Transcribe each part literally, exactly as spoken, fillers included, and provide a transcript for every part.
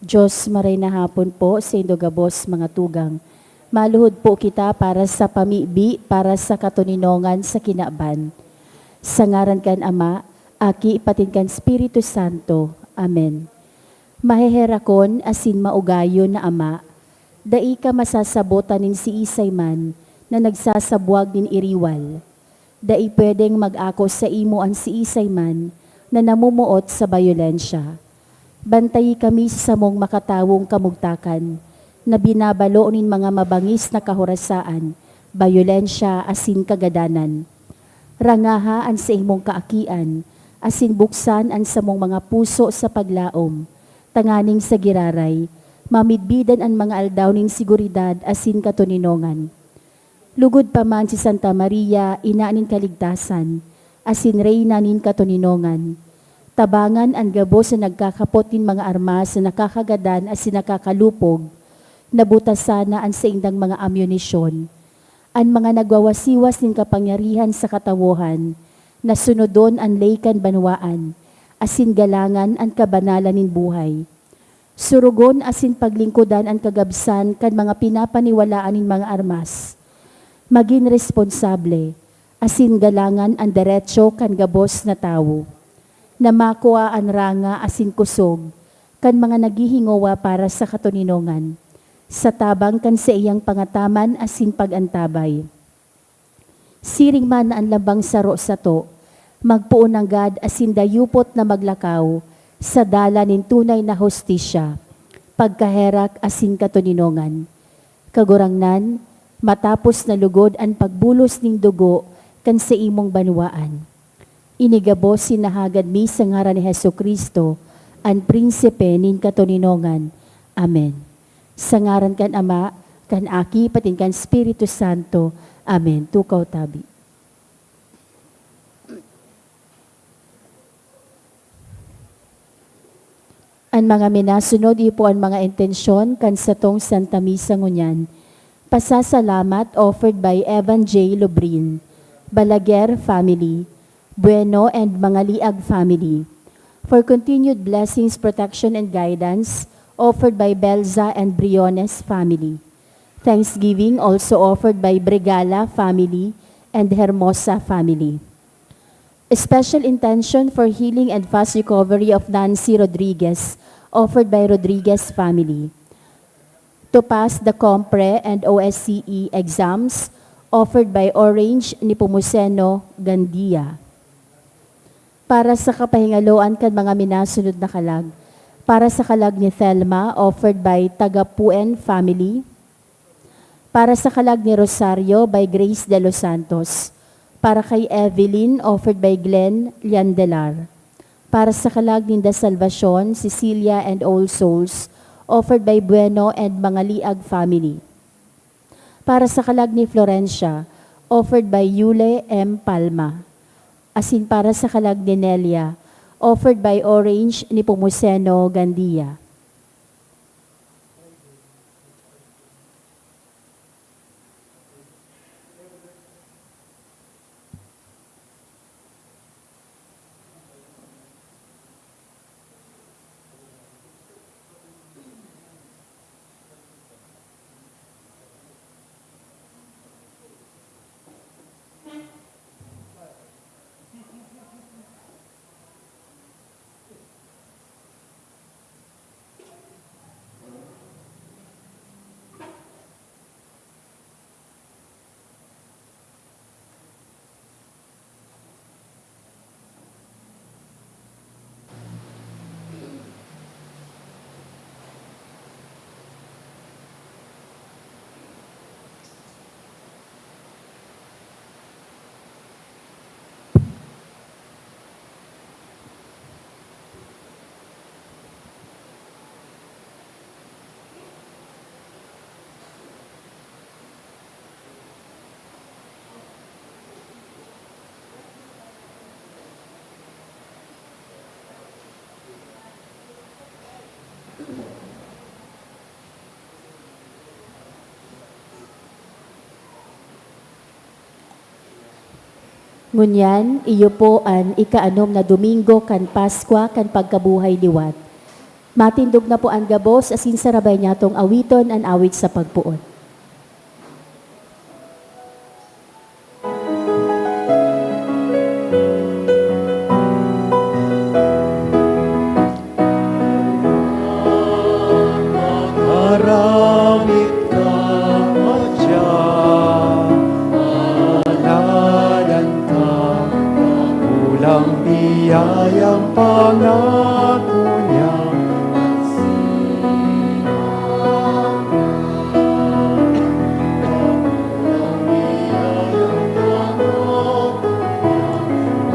Diyos, maray na hapon po saindo gabos, mga tugang. Maluhod po kita para sa pamibi, para sa katoninongan sa kinaban. Sa ngaran kan Ama, Aki, patin kan Espiritu Santo. Amen. Maheherakon asin maugayon na Ama, dai ka masasabotan nin siisay man na nagsasabwag nin iriwal. Dai pwedeng mag-ako saimo an siisay man na namumuot sa bayolensya. Bantayi kami sa samong makatawong kamugtakan, na binabalo nin mga mabangis na kahorasaan, bayolensya, asin kagadanan. Rangaha an saimong kaakian, asin buksan an samong mga puso sa paglaom, tanganing sa giraray, mamidbidan an mga aldaw nin seguridad asin katoninongan. Lugod pa man si Santa Maria, Ina nin Kaligtasan, asin Reyna nin Katoninongan, tabangan an gabos na nagkakapot nin mga armas na nakakagadan asin nakakalupog, na butasan na an saindang mga amunisyon. An mga nagwawasiwas nin kapangyarihan sa katawohan, na sunodon an ley kan banwaan, asin galangan an kabanalan nin buhay. Surugon asin paglingkodan an kagabsan kan mga pinapaniwalaan nin mga armas. Magin responsable, asin galangan an deretso kan gabos na tawo, na makua an ranga asin kosog kan mga naghihingowa para sa katoninongan, sa tabang kan saiyang pangataman asin pag-antabay. Siring man na an lambang saro sato magpoon nanggad asin dayupot na maglakaw sa dalan nin tunay na hustisya, pagkaherak asin katoninongan. Kagurangnan, matapos na lugod an pagbulos nin dugo kan saimong banwaan. Ini gabos sinahagad mi sa ngaran ni Jesu-Cristo, an Prinsipe nin katoninongan. Amen. Sa ngaran kan Ama, kan Aki, patin kan Espiritu Santo. Amen. Tukaw tabi. An mga minasunod, iyo po an mga intensyon kan satong Santa Misa ngunyan. Pasasalamat offered by Evan J. Lubrin, Balaguer family, Bueno and Mangaliag family. For continued blessings, protection, and guidance, offered by Belza and Briones family. Thanksgiving also offered by Bregala family and Hermosa family. A special intention for healing and fast recovery of Nancy Rodriguez, offered by Rodriguez family. To pass the Compre and O S C E exams, offered by Orange Nepomuceno Gandia. Para sa kapahingaloan kan mga minasunod na kalag, para sa kalag ni Thelma, offered by Tagapuen family. Para sa kalag ni Rosario, by Grace de los Santos. Para kay Evelyn, offered by Glenn Liandelar. Para sa kalag ninda Salvacion, Cecilia, and All Souls, offered by Bueno and Mangaliag family. Para sa kalag ni Florencia, offered by Yule M. Palma. Asin para sa kalag ni Nelia, offered by Orange Nepomuceno Gandia. Ngunyan, iyo po an ikaanom na Domingo kan Paskwa kan Pagkabuhay Liwat. Matindog na po an gabos, asin sarabay niyatong awiton an awit sa pagpoon. Maramit ka pa diyan, aladan ka, dakulang biyayang pangako niya.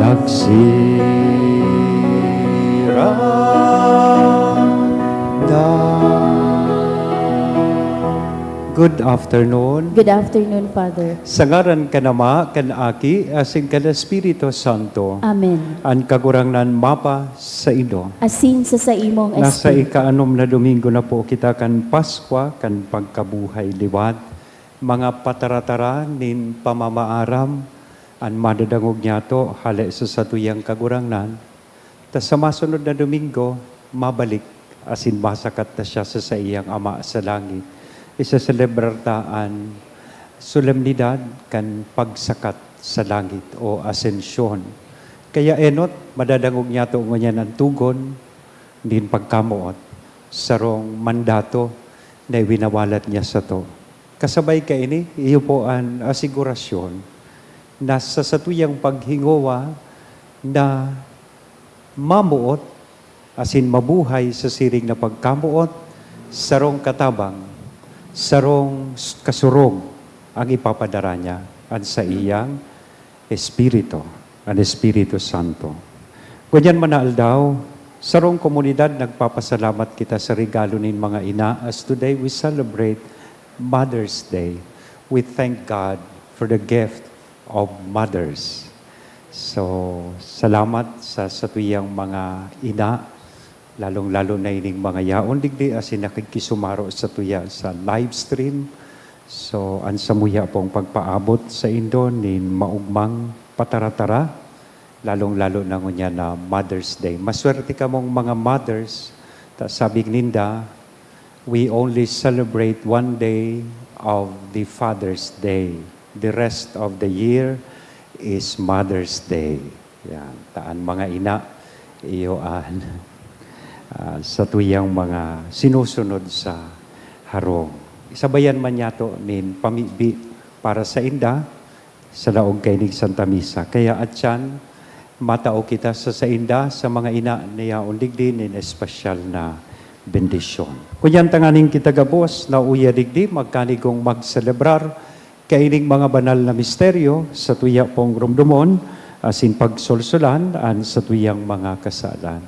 Nagsirang na. Good afternoon. Good afternoon, Father. Sa ngaran kan Ama, kan Aki, asin kan Espiritu Santo. Amen. An Kagurangnan mapa saindo. Asin sa saimong Nasa espiritu. Ikaanom na Domingo na po kita kan Paskwa, kan pagkabuhay liwat. Mga pataratara nin pamamaaram an madadangog niyato hale sa satuyang Kagurangnan, ta sa masunod na Domingo, mabalik asin masakat na siya sa saiyang Ama sa langit. Isaselebrar ta an solemnidad kan pagsakat sa langit o Asensyon. Kaya enot, madadangog niyato ngunyan an togon nin pagkamoot, sarong mandato na iwinawalat niya sato. Kasabay kaini, iyo po an asigurasyon na sa satuyang paghingowa na mamoot asin mabuhay sa siring na pagkamoot, sarong katabang, sarong s-, kasurog ang ipapadara niya, an saiyang Espiritu, an Espiritu Santo. Ngunyan man na aldaw, sarong komunidad nagpapasalamat kita sa regalo nin mga ina, as today we celebrate Mother's Day. We thank God for the gift of mothers. So, salamat sa satuyang mga ina, lalong-lalo na ining mga yaon digdi asin nakikisumaro satuya sa live stream. So, an samuya pong pagpaabot saindo nin maogmang pataratara, lalong-lalo na ngunyan na Mother's Day. Maswerte kamong mga mothers, ta sabi ninda, "We only celebrate one day of the Father's Day. The rest of the year is Mother's Day." Yan. Ta an mga ina, iyo an, ah, satuyang mga sinusunod sa harong. Sabayan man niyato nin pamibi para sainda sa laog kaining Santa Misa. Kaya atyan, matao kita sa sainda, sa mga ina na yaon digdi nin espesyal na bendisyon. Ngunyan tanganing kita gabos na uya digdi, magkanigong magselebrar kaining mga banal na misteryo, satuya pong romdomon asin pagsolsolan an satuyang mga kasalan.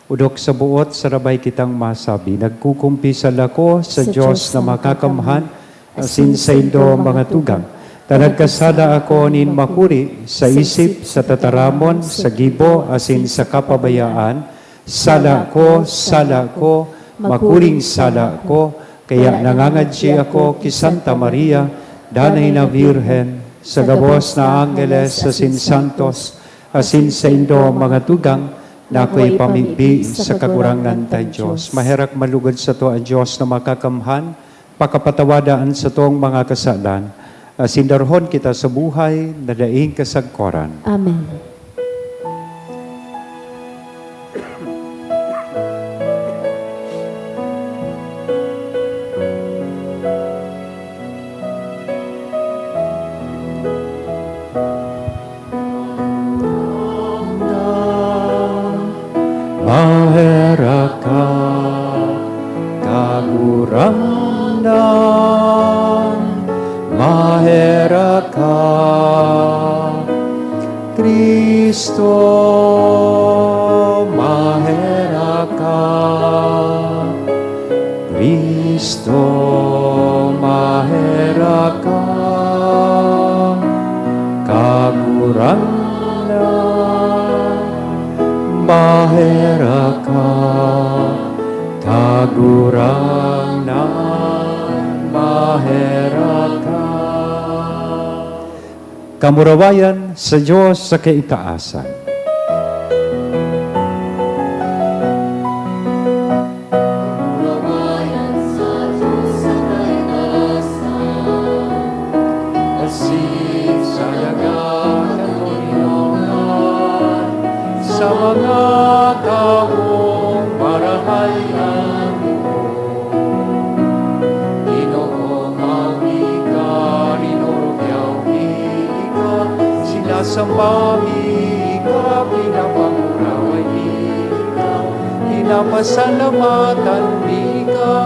Odok sa buot, sarabay kitang masabi, nagkukumpisal ako sa Sa Dios Dios na na makakamhan, makakamhan, asin asin saindo, saindo, mga mga tugang, tugang, ta nagkasala ako nin makuri sa isip, sa tataramon, sa gibo, asin sa kapabayaan. Sala ko, sala ko, makuring sala ko. Kaya nangangadyi ako ki Santa Maria, Danay na Birhen, sa gabos na anggeles asin santos, asin saindo, mga tugang, na ako'y pamibi sa Kagurangnan tayong Dios. Maherak malugod sato an Dios na makakamhan, pakapatawada an satong mga kasalan, asin darhon kita sa buhay na daing kasagkoran. Amen. Maherak ka, Kagurangnan, maherak ka, Cristo, maherak ka. Cristo, maherak ka, Kagurangnan, maherak ka, Kagurangnan, maherak ka. Kamurawayan sa Dios sa kaitaasan. Mga taong marahay ang loob, Ginoo, mawi ka, rinorobyaw mi ka, sinasamba mi ka, pinapamuraway mi ka, pinapasalamatan mi ka,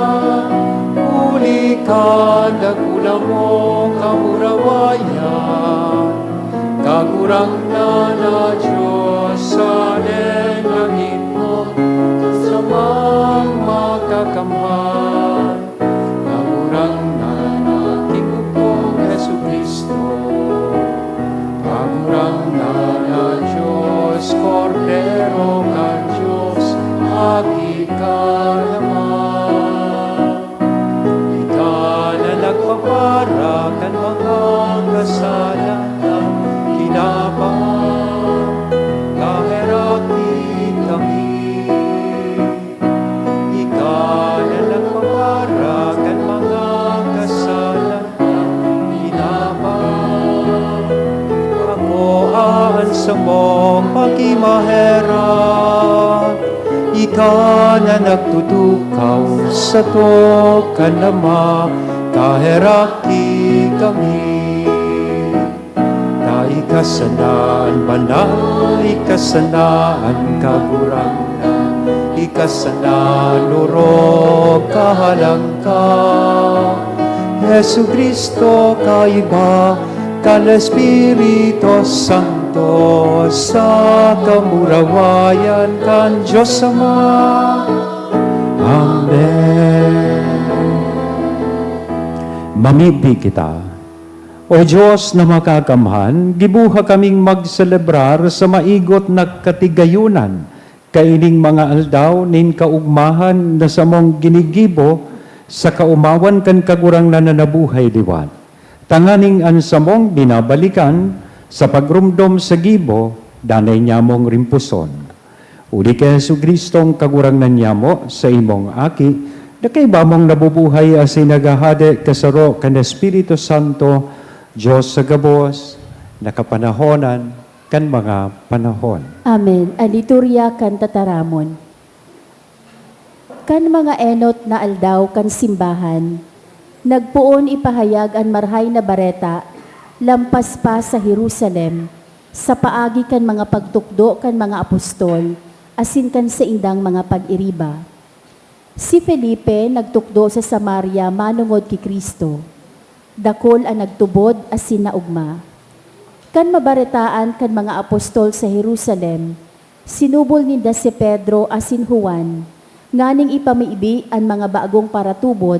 huli kan dakula mong kamurawayan. Kagurangnan na Diyos, sa lengangit mo, sa mga makakamhan. Kagurangnan na Ginoo kong Jesu-Cristo. Kagurangnan na Diyos, Kordero kan Diyos, Aki ka naman. Ika na nagpapara kan mga kasalanan, kinaba, kaheraki kami. Ika na nagpapara kan mga kasalanan, kinaba, ako an samong pakimaherak. Ika na nagtutukaw sa tokan na makaheraki kami. Ta ika sana an banal, ika sana an kagurangnan, ika sana an orog kahalangka. Jesu-Cristo, kaiba kan Espiritu Santo, sa kamurawayan kan Dios Ama. Amen. Mamibi kita. O Dios na makakamhan, gibuha kaming magselebrar sa maigot na katigayonan kaining mga aldaw nin kaogmahan na samong ginigibo sa kaomawan kan Kagurangnan na nabuhay liwat, tanganing an samong binabalikan sa pagromdom sa gibo, danay nyamong rimpuson. Huli ki Jesu-Cristong Kagurangnan nyamo, sa imong Aki, na kaiba mong nabubuhay asin naghahade kasaro kan Espiritu Santo, Dios sa gabos, na kapanahonan kan mga panahon. Amen. An Liturya kan Tataramon. Kan mga enot na aldaw kan simbahan, nagpoon ipahayag an Marahay na Bareta lampas pa sa Jerusalem, sa paagi kan mga pagtukdo kan mga apostol asin kan saindang mga pag-iriba. Si Felipe nagtukdo sa Samaria manongod ki Cristo. Dakul an nagtubod asin naogma. Kan mabaretaan kan mga apostol sa Jerusalem, sinubol ninda si Pedro asin Juan nganing ipamibi an mga bagong paratubod,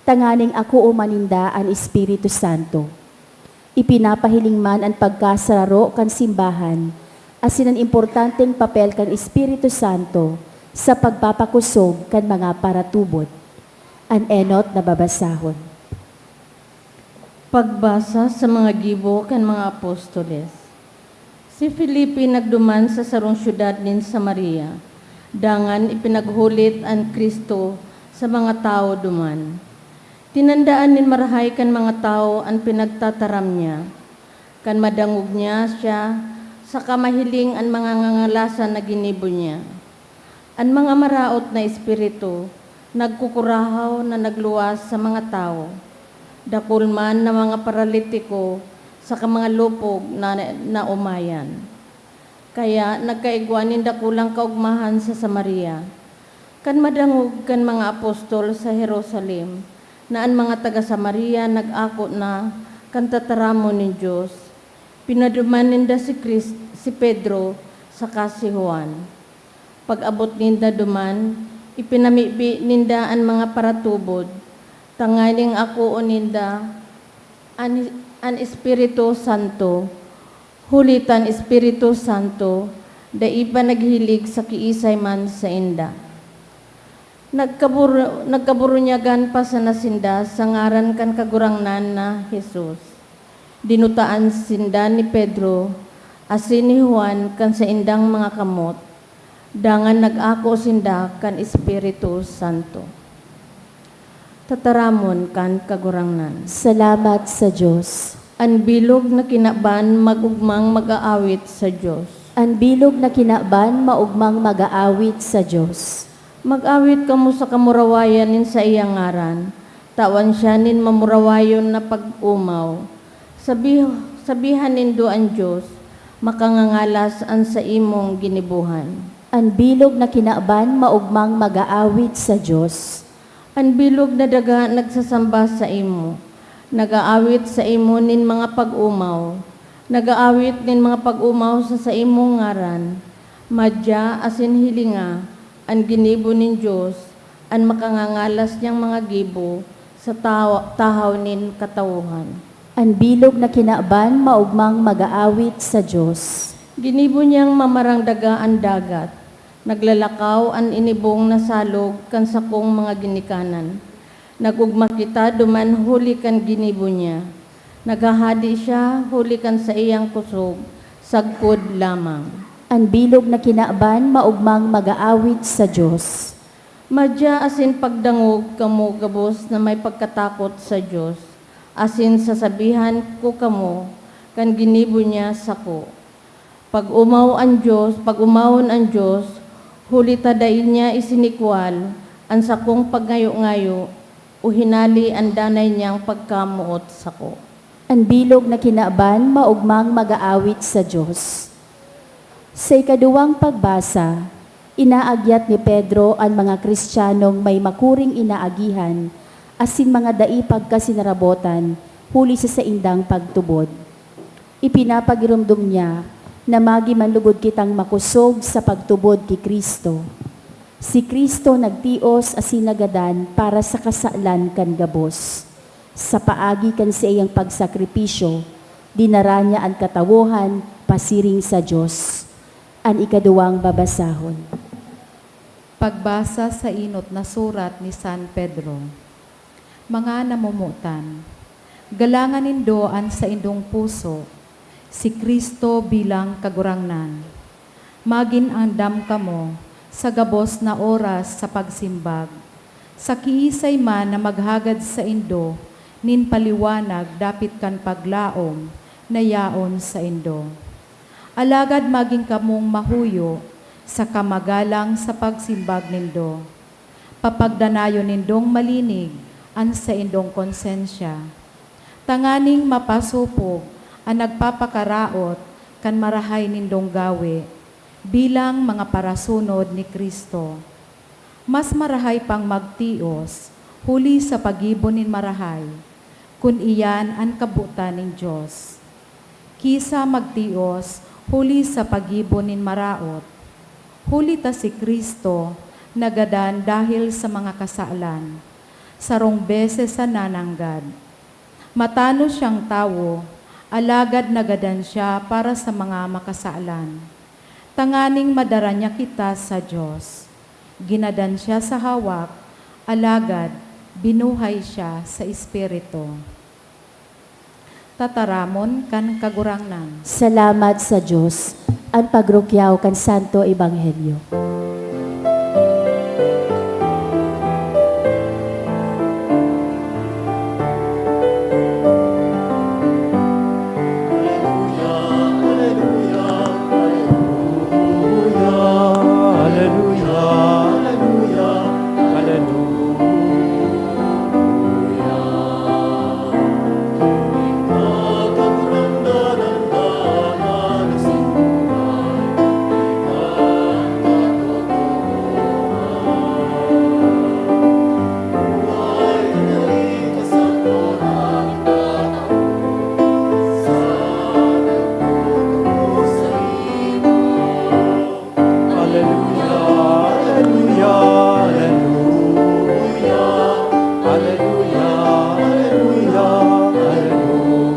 tanganing akoon man ninda an Espiritu Santo. Ipinapahiling man an pagkasararo kan simbahan asin an importanteng papel kan Espiritu Santo sa pagpapakosog kan mga paratubod. An enot na babasahon. Pagbasa sa mga gibo kan mga apostoles. Si Felipe nagduman sa sarong syudad nin Samaria, dangan ipinaghulit an Cristo sa mga tawo duman. Tinandaan nin marahay kan mga tawo an pinagtataram niya. Kan madangog niya siya, saka mahiling an mga ngangalasan na ginibo niya. An mga maraot na espiritu nagkukurahaw na nagluwas sa mga tawo. Dakul man na mga paralitiko saka mga lupog na naomayan. Kaya nagkaigwa nin dakulang kaogmahan sa Samaria. Kan madangog kan mga apostol sa Jerusalem na an mga taga Samaria nag-ako na kan tataramon nin Dios, pinaduman ninda si Chris-, si Pedro saka si Juan. Pag-abot ninda duman, ipinamibi ninda an mga paratubod, tanganing akoon ninda an, an Espiritu Santo, huli ta an Espiritu Santo dai pa naghilig sa kiisay man sainda. Nagkabur-, nagkaburunyagan pa sana sinda sa ngaran kan Kagurangnan na Jesus. Dinutaan sinda ni Pedro asin ni Juan kan saindang mga kamot, dangan nag-ako sinda kan Espiritu Santo. Tataramon kan Kagurangnan. Salamat sa Dios. An bilog na kinaban mag-ogmang mag-aawit sa Dios. An bilog na kinaban maogmang mag-aawit sa Dios. Mag-awit kamo sa kamurawayan nin saiyang ngaran. Tawan siya nin mamurawayon na pag-omaw. Sabi-, sabihan nindo an Dios, makangangalas an saimong ginibohan. An bilog na kinaban maogmang mag-aawit sa Dios. An bilog na daga nagsasamba saimo, nag-aawit saimo nin mga pag-omaw, nag-aawit nin mga pag-omaw sa saimong ngaran. Madya asin hilinga an ginibo nin Dios, an makangangalas niyang mga gibo sa taw-, tahaw nin katawohan. An bilog na kinaban maogmang mag-aawit sa Dios. Ginibo niyang mamarang daga an dagat, naglalakaw an inibong na salog kan sakong mga ginikanan. Nag-ogma kita duman huli kan ginibo niya. Naghahade siya huli kan saiyang kosog, sagkod lamang. An bilog na kinaban maogmang mag-aawit sa Dios. Madya asin pagdangog kamo gabos na may pagkatakot sa Dios, asin sasabihan ko kamo kan ginibo niya sako. Pag-omaw an Dios, pag-omawon an Dios, huli ta dai niya isinikwal an sakong pagngayo-ngayo, o hinali an danay niyang pagkamoot sako. An bilog na kinaban maogmang mag-aawit sa Dios. Sa ikaduwang pagbasa, inaagyat ni Pedro an mga Kristiyanong may makuring inaagihan asin mga dai pagkasinarabotan huli sa saindang pagtubod. Ipinapagiromdom niya na magi man lugod kitang makosog sa pagtubod ki Cristo. Si Cristo nagtios asin nagadan para sa kasalan kan gabos. Sa paagi kan saiyang pagsakripisyo, dinara niya an katawohan pasiring sa Dios. An ikaduwang babasahon. Pagbasa sa enot na surat ni San Pedro. Mga namomotan, galangan nindo an saindong puso, si Cristo bilang Kagurangnan. Magin andam kamo sa gabos na oras sa pagsimbag, sa kiisay man na maghagad saindo nin paliwanag dapit kan paglaom na yaon saindo. Alagad magin kamong mahuyo saka magalang sa pagsimbag nindo. Papagdanayon nindong malinig an saindong konsensya, tanganing mapasopog an nagpapakaraot kan marahay nindong gawe bilang mga parasunod ni Cristo. Mas marahay pang magtios huli sa paggibo nin marahay, kun iyan an kabotan nin Dios, ki sa magtios huli sa paggibo nin maraot. Huli ta si Cristo nagadan dahel sa mga kasalan, sarong beses sana nanggad. Matanos siyang tawo, alagad nagadan siya para sa mga makasalan, tanganing madara niya kita sa Dios. Ginadan siya sa hawak, alagad binuhay siya sa espiritu. Tataramon kan Kagurangnan. Salamat sa Dios. An pagrukyaw kan Santo Ebanghelyo. Aleluya, aleluya, aleluya. Aleluya, aleluya, aleluya.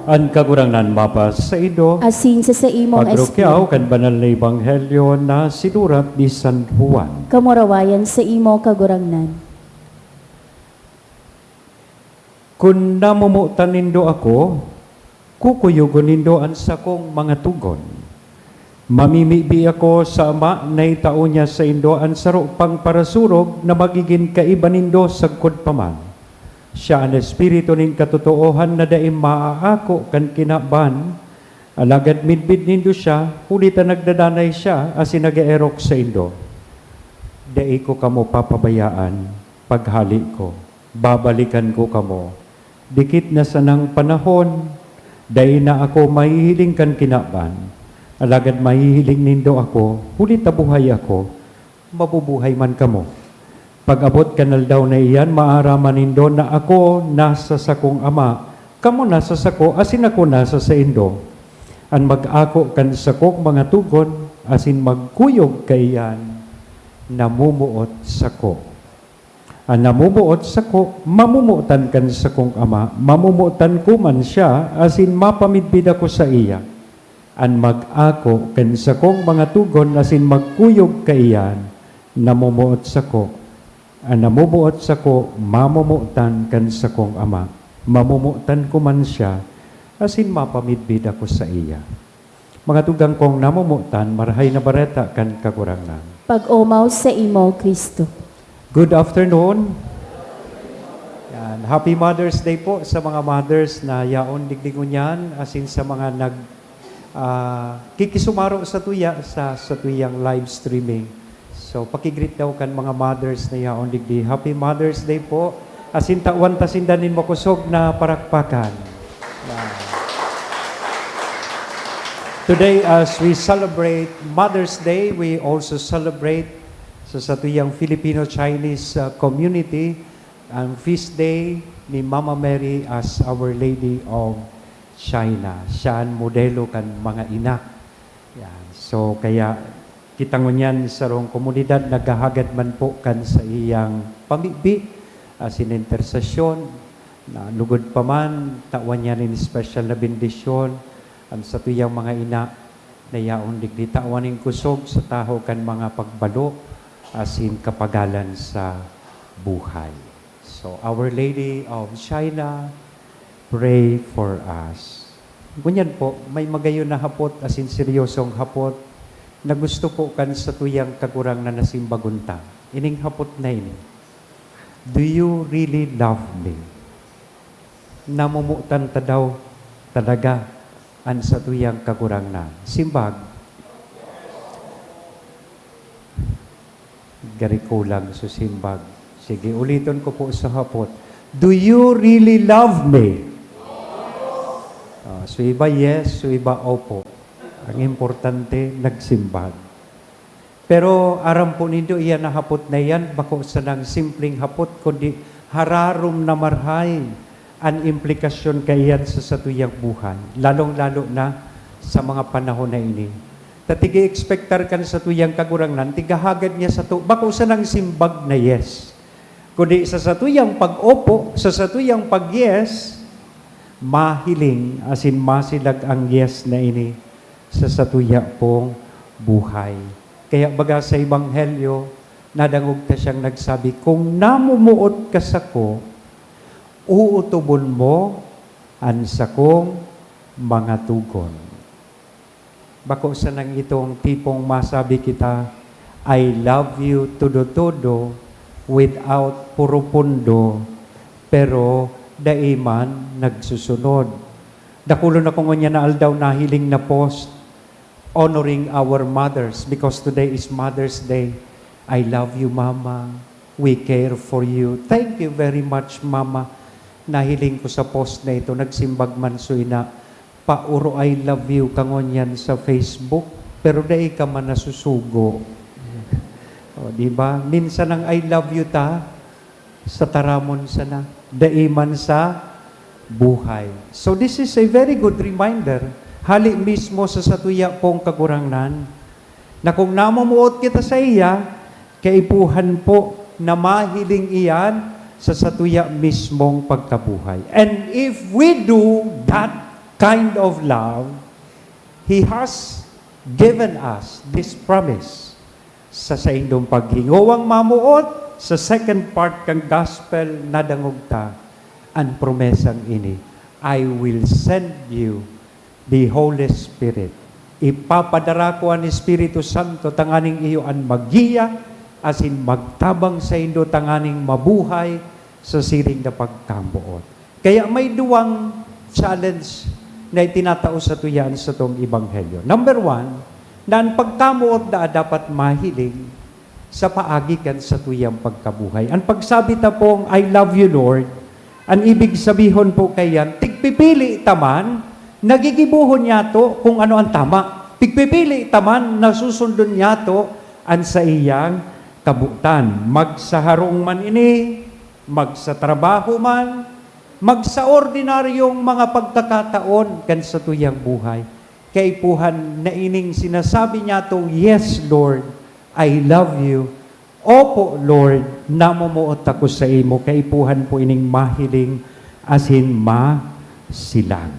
An Kagurangnan mapasaindo. Asin sa saimong Pagrukyaw espiritu. Kan banal na ebanghelyo na sinurat ni San Juan. Kamurawayan sa imo, Kagurangnan. Kun namomotan nindo ako, kukuyogon nindo an sakong mga togon. Mamimibi ako sa Ama na itao niya saindo an saro pang parasurog na magigin kaiba nindo sagkod pa man. Siya an Espiritu nin katotoohan na dai maaako kan kinaban, alagad midbid nindo siya, huli ta nagdadanay siya asin nag-eerok saindo. Dai ko kamo papabayaan paghale ko. Babalikan ko kamo. Dikit na sanang panahon, dai na ako mahihiling kan kinaban, alagad mahihiling nindo ako, huli ta buhay ako, mabubuhay man kamo. Pag-abot kan aldaw na iyan, maaraman nindo na ako nasa sakong Ama, kamo nasa sako, asin ako nasa saindo. An mag-ako kan sakong mga tugon asin magkuyog kaiyan, namumuot sako. An namumuot sako, mamumotan kan sakong Ama, mamumotan ko man siya, asin mapamidbid ako saiya. An mag-ako kan sakong mga tugon asin magkuyog kaiyan, namumuot sako. An namumuot sako, mamumotan kan sakong Ama, mamumotan ko man siya, asin mapamidbid ako saiya. Mga tugang kong namomotan, Marahay na Bareta kan Kagurangnan. Pag-omaw saimo, Cristo. Good afternoon. Yan. Happy Mother's Day po sa mga mothers na yaon digdi ngunyan, asin sa mga nag, ah, kikisumaro satuya sa satuyang live streaming. So, paki-greet daw kan mga mothers na yaon digdi. Happy Mother's Day po. Asin tawan ta sinda nin makosog na parakpakan. Yan. Today, as we celebrate Mother's Day, we also celebrate sa satuyang Filipino-Chinese, ah, community ang feast day ni Mama Mary as Our Lady of China. Siya an modelo kan mga ina. Yan. So, kaya kita ngunyan sarong komunidad naghahagad man po kan saiyang pamibi, asin intersesyon, na lugod pa man, tawan niya nin espesyal na bendisyon an satuyang mga ina na yaon digdi. Tawan nin kusog sa tahaw kan mga pagbalo asin kapagalan sa buhay. So, Our Lady of China, pray for us. Ngunyan po, may magayon na hapot, asin seryosong hapot, na gusto po kan satuyang Kagurangnan na simbagon ta. Ining hapot na ini, "Do you really love me?" Namomotan ta daw talaga an satuyang Kagurangnan? Simbag. Gari kulang sa simbag. Sige, uliton ko po sa hapot. "Do you really love me?" Ah, so iba yes, so iba opo. Ang importante, nagsimbag. Pero aram po nindo, iyan na hapot na iyan, bako sanang simpleng hapot, kundi hararom na marhay an implikasyon kaiyan sa satuyang buhay, lalong-lalo na sa mga panahon na ini. Ta tig-eekspektar kan satuyang Kagurangnan, tighahagad niya sato, bako sanang simbag na yes, kundi sa satuyang pag-opo, sa satuyang pag-yes, mahiling asin masilag ang yes na ini sa satuya pong buhay. Kaya baga sa Ebanghelyo, nadangog ta siyang nagsabi, "Kung namomoot ka sako, uutubon mo an sakong mga tugon." Bako sanang itong tipong masabi kita, "I love you todo-todo," without purupundo, pero dai man nagsusunod. Dakulon ako ngunyan na aldaw nahiling na post honoring our mothers because today is Mother's Day. "I love you, Mama. We care for you. Thank you very much, Mama." Nahiling ko sa post na ito, nagsimbag man so ina, "Pauro I love you ka ngunyan sa Facebook, pero dai ka man nasusugo." O, di ba? Minsan ang "I love you" ta, sa taramon sana, dai man sa buhay. So, this is a very good reminder, hali mismo sa satuya pong Kagurangnan, na kung namomoot kita sa iya, kaipuhan po na mahiling iyan sa satuya mismong pagkabuhay. And if we do that kind of love, He has given us this promise. Sa saindong paghingowang mamoot, sa second part kan gospel, nadangog ta an promesang ini, "I will send you the Holy Spirit." Ipapadara ko an Espiritu Santo tanganing iyo an maggiya asin magtabang saindo tanganing mabuhay sa siring na pagkamoot. Kaya may duwang challenge na itinatao sa tuya an satong ebanghelyo. Number one, na an pagkamoot daa dapat mahiling sa paagi kan satuyang pagkabuhay. An pagsabi ta pong, "I love you, Lord," an ibig sabihon po kaiyan, tigpipili ta man, nagigibohon niyato kung ano an tama. Tigpipili ta man, nasusundon niyato an saiyang kabotan. Magsaharong man ini, magsatrabaho man, magsaordinaryong mga pagkakataon kan satuyang buhay. Kaipuhan na ining sinasabi niyato, "Yes, Lord, I love you." "Opo, Lord, namomoot ako saimo." Kaipuhan po ining mahiling asin masilang.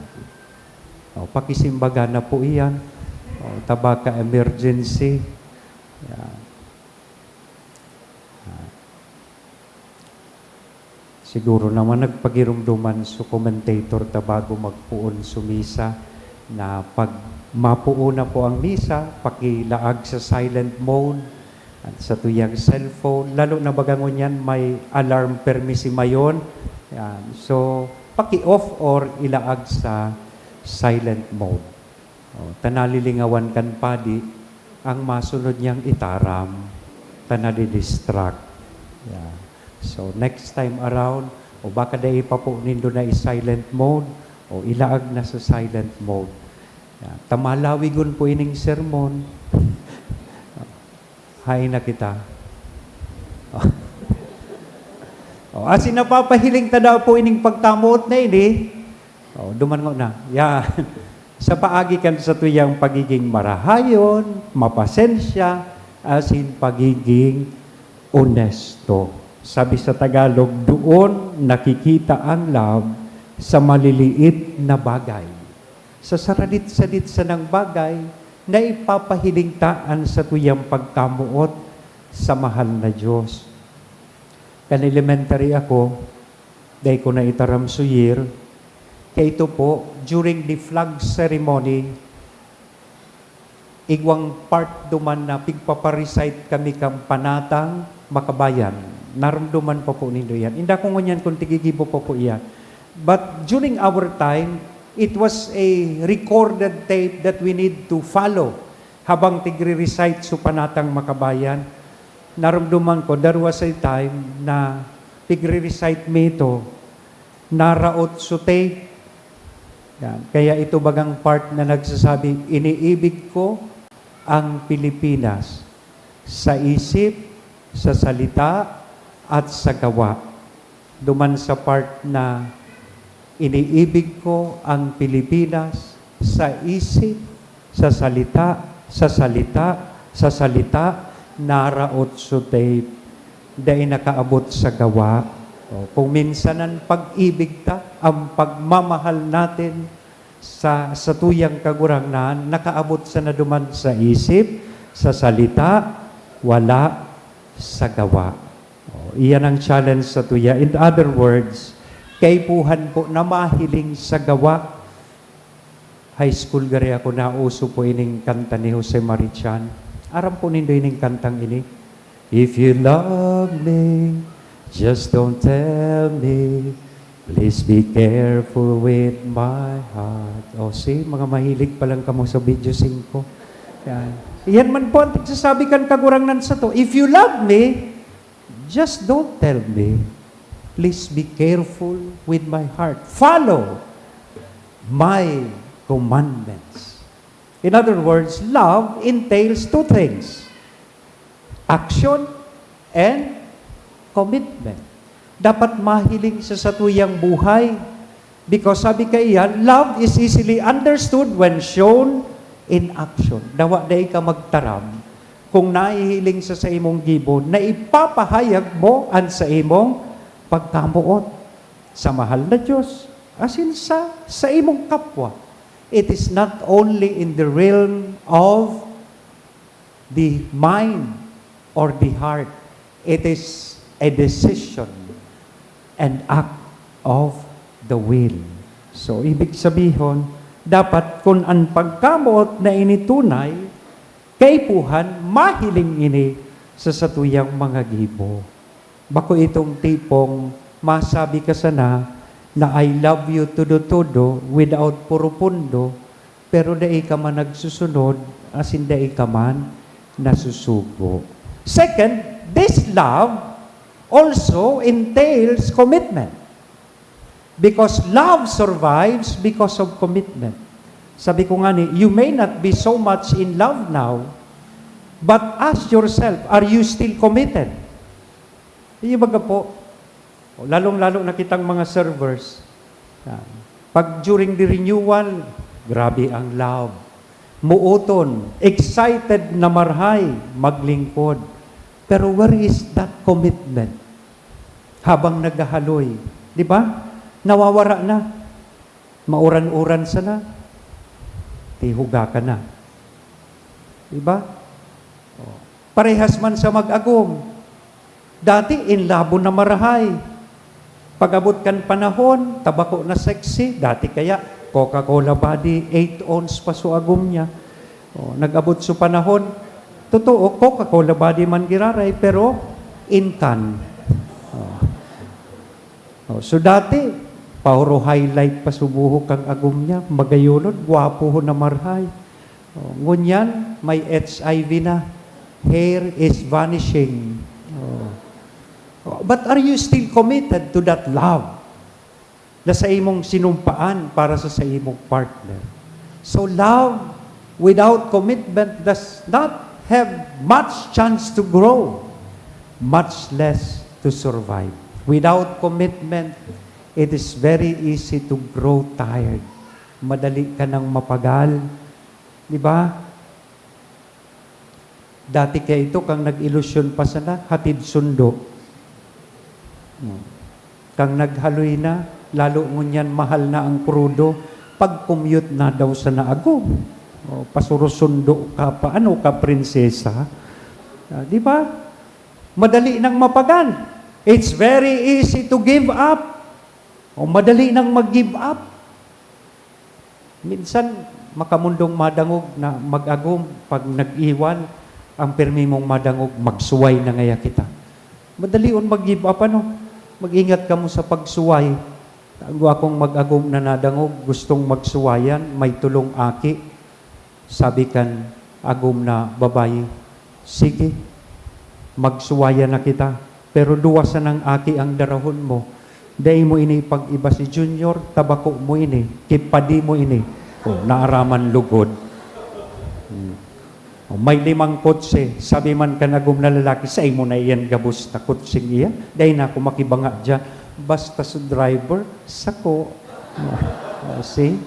O, pakisimbaga na po iyan. O, taba ka emergency. Yan. Ah. Siguro naman nagpagiromdoman so commentator ta bago magpoon so misa na pag mapoon na po ang misa, pakilaag sa silent mode at sa tuyang cellphone. Lalo na baga ngunyan may alarm permi si Mayon. Yan. So, paki-off or ilaag sa silent mode. O, ta nalilingawan kan padi ang masunod niyang itaram, ta nadidistract. Yeah. So, next time around, o baka dai pa po nindo na i-silent mode, o ilaag na sa silent mode. Yeah. Ta malawigon po ining sermon. Hain na kita. O, asin napapahiling ta daw po ining pagkamoot na ini. O, duman ngona. Yan. Sa paagi kan satuyang pagiging marahayon, mapasensya, asin pagiging onesto. Sabi sa Tagalog, doon nakikita ang love sa maliliit na bagay. Sa saradit-sadit sanang bagay na ipapahiling ta an satuyang pagkamoot sa mahal na Diyos. Kan elementary ako, dai ko na itaram so year, kaya ito po, during the flag ceremony, igwang part duman na pigpapa-recite kami kan Panatang Makabayan. Naromdoman pa po nindo iyan. Inda ko ngunyan kung tigigibo pa po iyan. But during our time, it was a recorded tape that we need to follow habang tigre-recite so Panatang Makabayan. Naromdoman ko, there was a time na tigre-recite mi ito, naraot so tape. Yan. Kaya ito bagang part na nagsasabi, "Iniibig ko ang Pilipinas sa isip, sa salita, at sa gawa." Duman sa part na, "Iniibig ko ang Pilipinas sa isip, sa salita, sa salita, sa salita, naraot so tape, dai nakaabot sa gawa." O, kung minsan an pag-ibig ta, ang pagmamahal natin sa satuyang Kagurangnan, nakaabot sana duman sa isip, sa salita, wala sa gawa. O, iyan ang challenge sa tuya. In other words, kaipuhan po na mahiling sa gawa. High school gari ako, nauso po ining kanta ni Jose Marichan. Aram po nindo ining kantang ini? "If you love me, just don't tell me. Please be careful with my heart." O, see, mga mahilig pa lang kamo sa video singko. Yan. Iyan man po ang tigsasabi kan Kagurangnan sato, "If you love me, just don't tell me. Please be careful with my heart. Follow my commandments." In other words, love entails two things: action and commitment. Dapat mahiling sa satuyang buhay. Because sabi kaiyan, "Love is easily understood when shown in action." Dawa dai ka magtaram kung nahihiling sa saimong gibo na ipapahayag mo an saimong pagkamoot sa mahal na Diyos, asin sa saimong kapwa. It is not only in the realm of the mind or the heart. It is a decision and act of the will. So, ibig sabihon, dapat kun an pagkamoot na ini tunay, kaipuhan, mahiling ini sa satuyang mga gibo. Bako itong tipong Masabi ka sana na, "I love you todo-todo," without purupundo, pero dai ka man nagsusunod, asin dai ka man nasusugo. Second, this love also entails commitment. Because love survives because of commitment. Sabi ko nga ni, you may not be so much in love now, but ask yourself, are you still committed? Yung baga po, o, lalong-lalo na kitang mga servers, yan. Pag during the renewal, grabe ang love. Mooton, excited na marhay, maglingkod. Pero where is that commitment? Habang naghahaloy, di ba? Nawawara na. Mauran-uran sana, tihuga ka na. Di ba? O, parehas man sa mag-agom. Dati, inlabon na marahay. Pag-abot kan panahon, tabako na sexy. Dati kaya, Coca-Cola body, eight ounce pa so agom niya. O, nag-abot so panahon, totoo, Coca-Cola body man giraray, pero in can. O. O, so dati, puro highlight pa so buhok kan agom niya, magayunod, gwapo ho na marahay. O, ngunyan, may H I V na. Hair is vanishing. O. O, but are you still committed to that love na saimong sinumpaan para sa saimong partner? So, love without commitment does not have much chance to grow, much less to survive. Without commitment, it is very easy to grow tired. Madali ka nang mapagal. Di ba? Dati kaya ito, kang nag-ilusyon pa sana, hatid sundo. Hmm. Kang naghaloy na, lalo ngunyan mahal na ang krudo, pag-commute na daw sana agom. O, pasurusundo ka pa, ano ka, prinsesa? Ah, di ba? Madali nang mapagal. It's very easy to give up. O, madali nang mag-give up. Minsan, makamundong madangog na mag-agom, pag nag-iwan, ang pirmi mong madangog, "Magsuway na ngaya kita." Madalion mag-give up, ano? Mag-ingat kamo sa pagsuway. Tago akong mag-agom na nadangog, gustong magsuwayan, may tolong aki. Sabi kan agom na babayi, "Sige, magsuwayan na kita, pero duwa sanang aki ang darahon mo. Dai mo ini ipag-iba si Junior, tabako mo ini, kipadi mo ini." O, naaraman lugod. Hmm. O, may limang kotse, sabi man kan agom na lalaki, "Saimo na iyan gabos na kotseng iyan, dai na ako makibanga diyan. Basta sa driver, sako." O, see?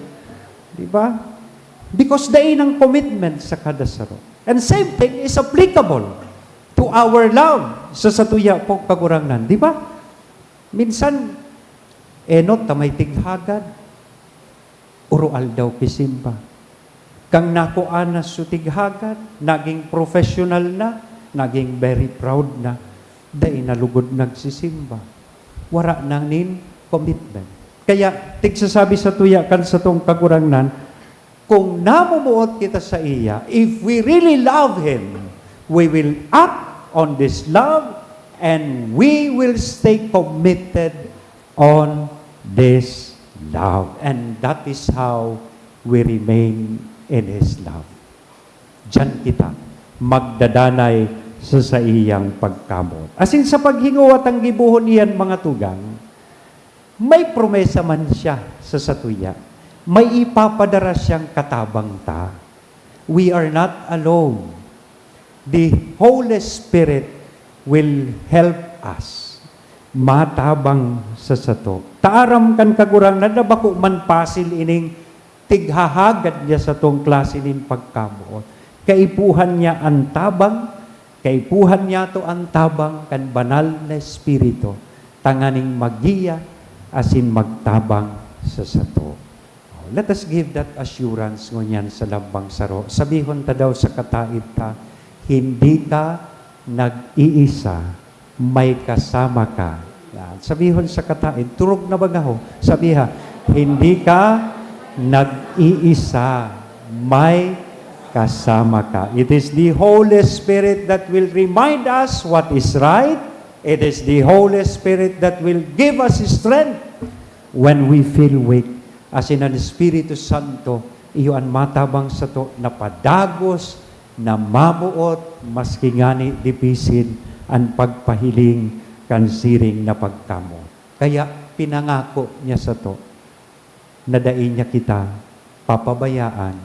Di ba? Because dai nang commitment sa kada saro. And same thing is applicable to our love sa satuya pong Kagurangnan. Di ba? Minsan, enot ta may tighagad, oroaldaw kisimba. Kang nakuan na so tighagad, naging professional na, naging very proud na, dai na lugod nagsisimba. Wara na nin commitment. Kaya, tigsasabi satuya kan satong Kagurangnan, kung namumuot kita saiya, if we really love Him, we will act on this love and we will stay committed on this love. And that is how we remain in His love. Diyan kita magdadanay sa saiyang pagkamoot. Asin sa paghingowa tang gibohon iyan, mga tugang, may promesa man siya sa satuya. May ipapadara siyang katabang ta. We are not alone. The Holy Spirit will help us matabang sa sato. Ta aram kan Kagurangnan na bako man pasil ining tighahagad niya satong klase nin pagkamoot. Kaipuhan niya an tabang, kaipuhan niyato an tabang kan Banal na Espiritu, tanganing maggiya asin magtabang sa sato. Let us give that assurance ngunyan sa lambang saro. Sabihon ta daw sa kataed ta, "Hindi ka nag-iisa, may kasama ka." Yan. Sabihon sa kataed, turog na baga ho. Sabiha, "Hindi ka nag-iisa, may kasama ka." It is the Holy Spirit that will remind us what is right, It is the Holy Spirit that will give us strength when we feel weak. Asin an Espiritu Santo, iyo an matabang sato na padagos, na maboot, maski ngani dipisil an pagpahiling kan siring na pagkamoot. Kaya pinangako niya sato na dai niya kita papabayaan,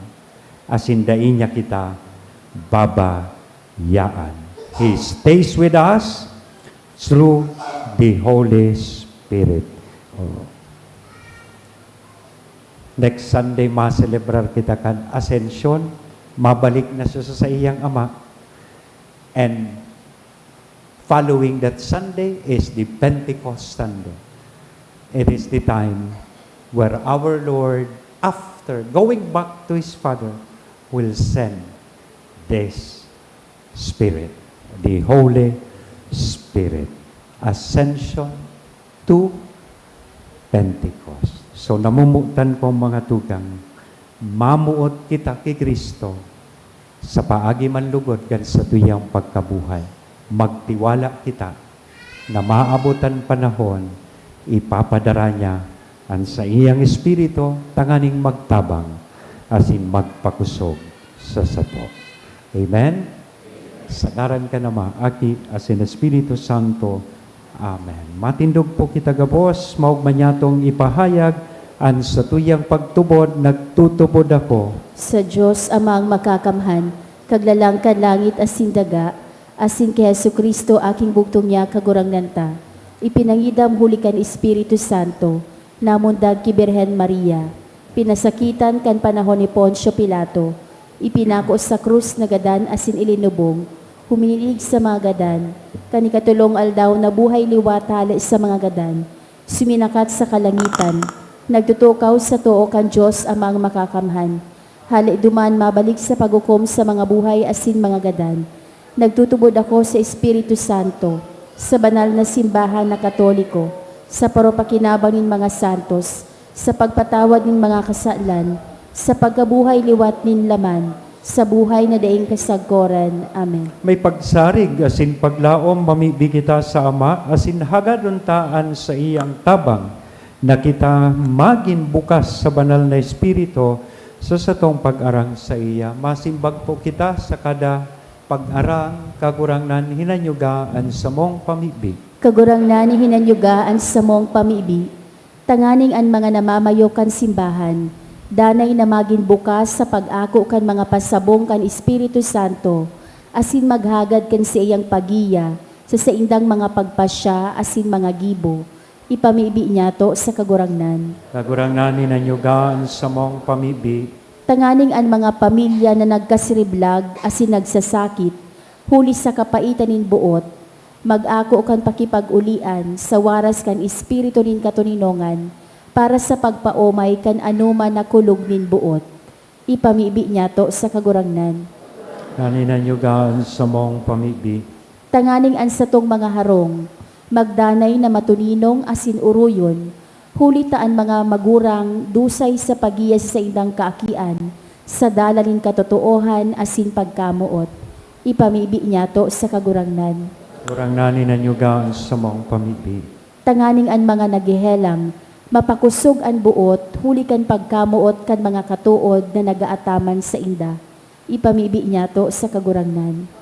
asin dai niya kita babayaan. He stays with us through the Holy Spirit. Oh. Next Sunday, maselebrar kita kan Ascension. Mabalik na siya sa saiyang Ama. And following that Sunday is the Pentecost Sunday. It is the time where our Lord, after going back to His Father, will send this Spirit, the Holy Spirit. Ascension to Pentecost. So, namumutan ko, mga tugang, mamuot kita ki Cristo sa paagi man lugod kan satuyang pagkabuhay. Magtiwala kita na maabot an panahon, ipapadara niya an saiyang Espiritu tanganing magtabang asin magpakosog sa sato. Amen? Sa ngaran kan Ama, Aki, asin Espiritu Santo. Amen. Matindog po kita gabos, maogma niyatong ipahayag an satuyang pagtubod, "Nagtutubod ako." Sa Dios Amang Makakamhan, Kaglalang kan langit asin daga, asin ki Jesu-Cristo, aking bugtong niya, Kagurangnan ta, ipinangidam huli kan Espiritu Santo, namundag ki Birhen Maria, pinasakitan kan panahon ni Poncio Pilato, ipinako sa krus, nagadan asin ilinubong, huminilig sa mga gadan, kan ikatolong aldaw nabuhay liwat hale sa mga gadan, suminakat sa kalangitan, nagtutukaw sa too kan Dios Amang Makakamhan. Hale duman mabalik sa paghukom sa mga buhay asin mga gadan. Nagtutubod ako sa Espiritu Santo, sa banal na simbahan na Katoliko, sa paropakinabang nin mga santos, sa pagpatawad nin mga kasalan, sa pagkabuhay liwat nin laman, sa buhay na daing kasagkoran. Amen. May pagsarig asin paglaom mamibi kita sa Ama asin hagadon ta an saiyang tabang na kita magin bukas sa Banal na Espiritu sa satong pag-arang saiya. Masimbag po kita sa kada pag-arang. Kagurangnan, hinanyuga an samong pamibi. Kagurangnan, hinanyuga an samong pamibi, tanganing an mga namamayo kan simbahan danay na magin bukas sa pag-ako kan mga pasabong kan Espiritu Santo, asin maghagad kan saiyang pagiya sa saindang mga pagpasya asin mga gibo. Ipamibi niyato sa Kagurangnan. Kagurangnan, hinanyuga an samong pamibi. Tanganing an mga pamilya na nagkasiriblag asin nagsasakit huli sa kapaitan nin boot, mag-ako kan pakipag-olian sa waras kan Espiritu nin katoninongan para sa pagpaomay kan anoman na kulog nin boot. Ipamibi niyato sa Kagurangnan. Hinanyuga an samong pamibi. Tanganing an satong mga harong magdanay na matoninong asin oroyon, huli ta an mga magurang dusay sa pagiya sa saindang kaakian, sa dalan nin katotoohan asin pagkamoot. Ipamibi niyato sa Kagurangnan. Kagurangnan, hinanyuga an samong pamibi. Tanganing an mga naghehelang mapakosog an boot huli kan pagkamoot kan mga katood na nagaataman sainda. Ipamibi niyato sa Kagurangnan.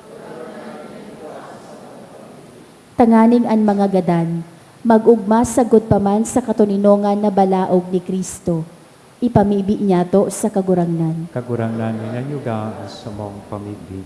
Tanganing an mga gadan mag-ogma sagkod pa man sa katoninongan na balaog ni Cristo. Ipamibi niyato sa Kagurangnan. Kagurangnan, hinanyuga an samong pamibi.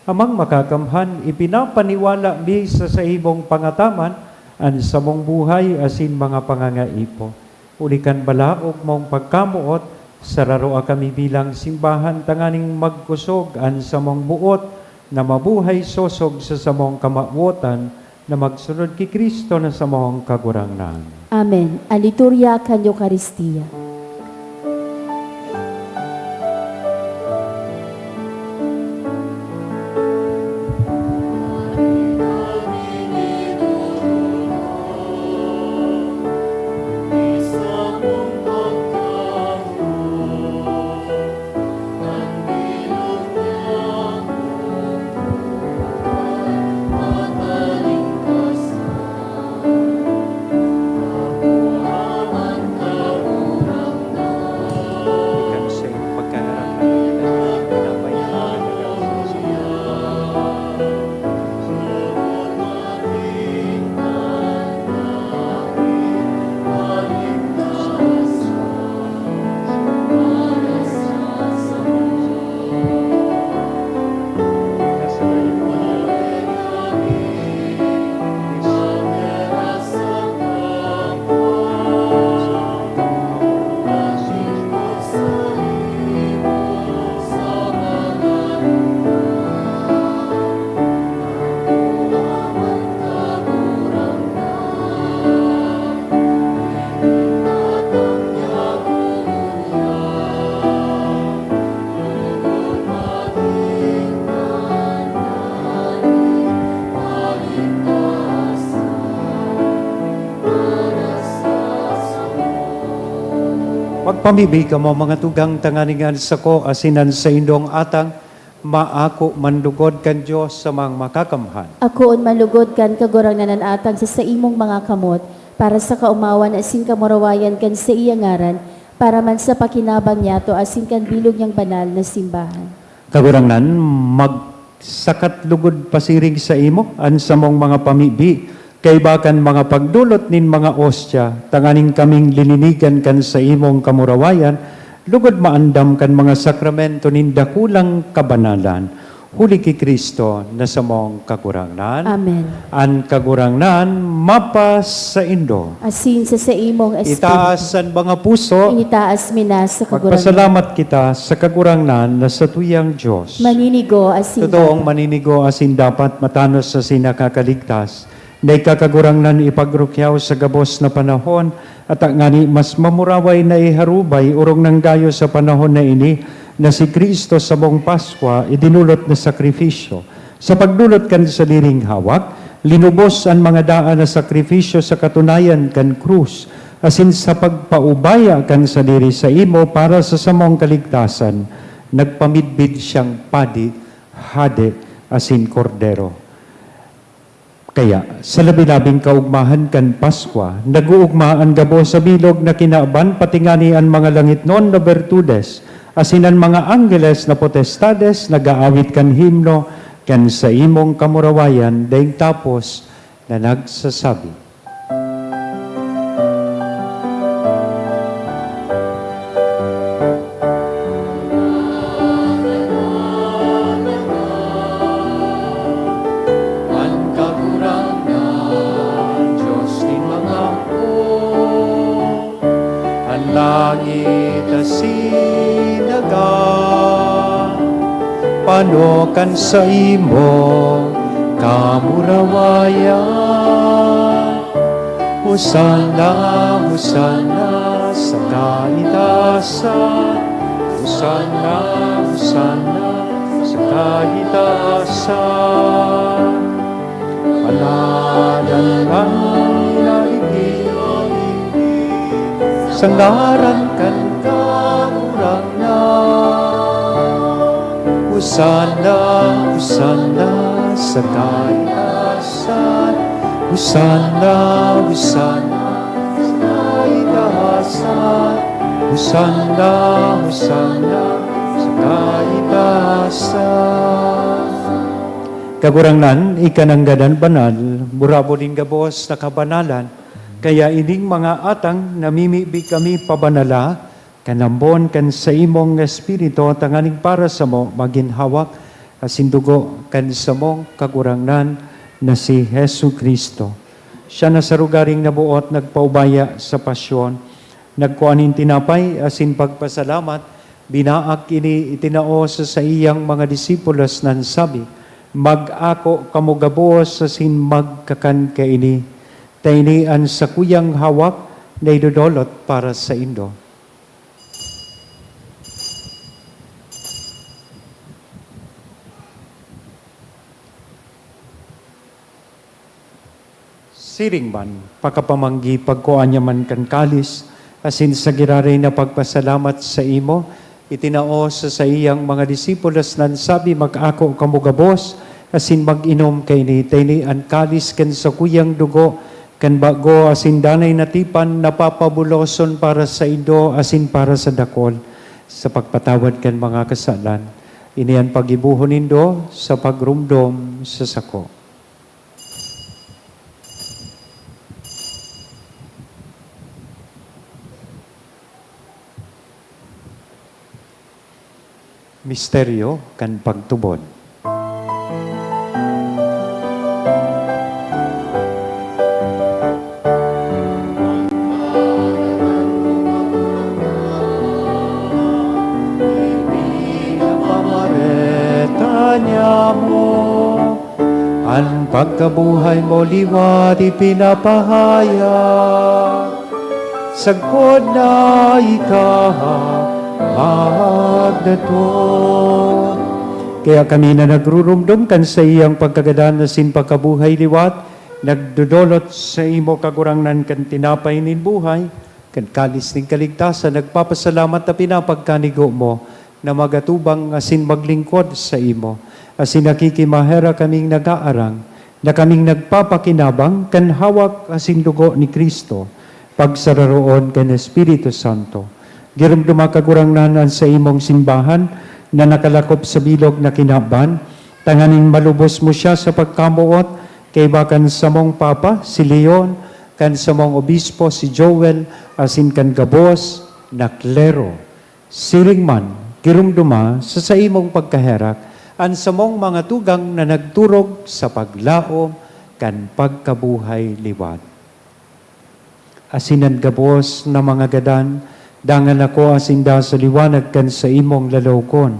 Amang Makakamhan, ipinapaniwala mi sa saimong pangataman an samong buhay asin mga pangangaipo. Huli kan balaog mong pagkamoot, sararoa kami bilang simbahan tanganing magkosog an samong boot na mabuhay sosog sa samong kamawotan, na magsunod ki Cristo na samong Kagurangnan. Amen. An liturya kan Eukaristia. Pagpamibi kamo, mga tugang, tanganing an sako asin an saindong atang maako man lugod kan Dios sa mga makakamhan. Akoon man lugod kan Kagurangnan an atang sa saimong mga kamot, para sa kaomawan asin kamurawayan kan saiyang ngaran, para man sa pakinabang niyato asin kan bilog niyang banal na simbahan. Kagurangnan, magsakat lugod pasiring saimo an samong mga pamibi, kaiba kan mga pagdolot nin mga ostya, tanganing kaming lilinigan kan saimong kamurawayan, lugod maandam kan mga sakramento nin dakulang kabanalan. Huli ki Cristo na samong Kagurangnan. Amen. An Kagurangnan mapasaindo. Asin sa saimong espiritu. Itaas an mga puso. Initaas mi na sa Kagurangnan. Magpasalamat kita sa Kagurangnan na satuyang Dios. Maninigo asin Totoong dapat. Maninigo asin dapat, matanos asin nakakaligtas, na ika, Kagurangnan, ipagrukyaw sa gabos na panahon, at ngani mas mamuraway na iharubay, orog nang gayo sa panahon na ini, na si Cristo, samong Paskwa, idinulot na sakrifisyo. Sa pagdolot kan sadiring hawak, linubos an mga daan na sakrifisyo sa katunayan kan krus, asin sa pagpaubaya kan sadiri saimo para sa samong kaligtasan, nagpamidbid siyang padi, hade, asin kordero. Kaya, sa labi-labing kaugmahan kan Paskwa, nag-oogma an gabos sa bilog na kinaban, pati ngani an mga langitnon na bertudes, asin an mga anggeles na potestades nag-aawit kan himno kan saimong kamurawayan, daing tapos na nagsasabi. An Kagurangnan, Dios nin mga hukbo, an langit asin daga, pano kan saimo kamurawayan. Hosanna, Hosanna sa kaitaasan. Hosanna, Hosanna sa kaitaasan. Paladan kan Ginoo sa ngaran kan Kagurangnan. Hosanna, Hosanna sa kaitaasan. Hosanna, Hosanna sa kaitaasan. Hosanna, Hosanna sa kaitaasan. Kagurangnan, ika nanggad an banal, burabod nin gabos na kabanalan. Kaya ining mga atang namimibi kami pabanala, kan ambon kan saimong Espiritu, tanganing para samo magin hawak asin dugo kan samong Kagurangnan na si Jesu-Cristo. Siya na sa rogaring naboot nagpaubaya sa pasyon, nagkua nin tinapay asin pagpasalamat, binaak ini, itinao sa saiyang mga disipulos na nagsabi, "Mag-ako kamo gabos asin magkakan kaini, ta ini an sakuyang hawak na idodolot para saindo." Siring man, pakapamanggi, pagkua niya man kan kalis, asin sa giraray na pagpasalamat saimo, itinao sa saiyang mga disipulos na nagsabi, "Mag-ako kamo gabos, asin mag-inom kaini, ta ini an kalis kan sakuyang dugo, kan bago asin danay na tipan, na papabuloson para saindo asin para sa dakol, sa pagpatawad kan mga kasalan. Ini an paggibohon nindo sa pagromdom sa sako." Misteryo kan pagtubod. Ipinapamareta niya mo, an pagkabuhay mo liwat ipinapahayag, sagkod na ika magdatong. Kaya kami na nagruromdom kan saiyang pagkagadan asin pagkabuhay liwat, nagdodolot saimo, Kagurangnan, kan tinapay nin buhay, Kan kalis nin kaligtasan, nagpapasalamat ta pinapagkanigo mo na magatubang asin maglingkod saimo. Asin nakikimaherak kaming nag-aarang na kaming nagpapakinabang kan hawak asin dugo ni Cristo, pagsararoon kan Espiritu Santo. Giromdoma, Kagurangnan, an saimong simbahan na nakalakop sa bilog na kinaban, tanganing malubos mo siya sa pagkamoot, kaiba kan samong Papa, si Leon, kan samong Obispo, si Joel, asin kan gabos na klero. Siring man, giromdoma sa saimong pagkaherak an samong mga tugang na nagturog sa paglaom kan pagkabuhay liwat. Asin an gabos na mga gadan, dangan ako asin da sa liwanag kan saimong lalawgon.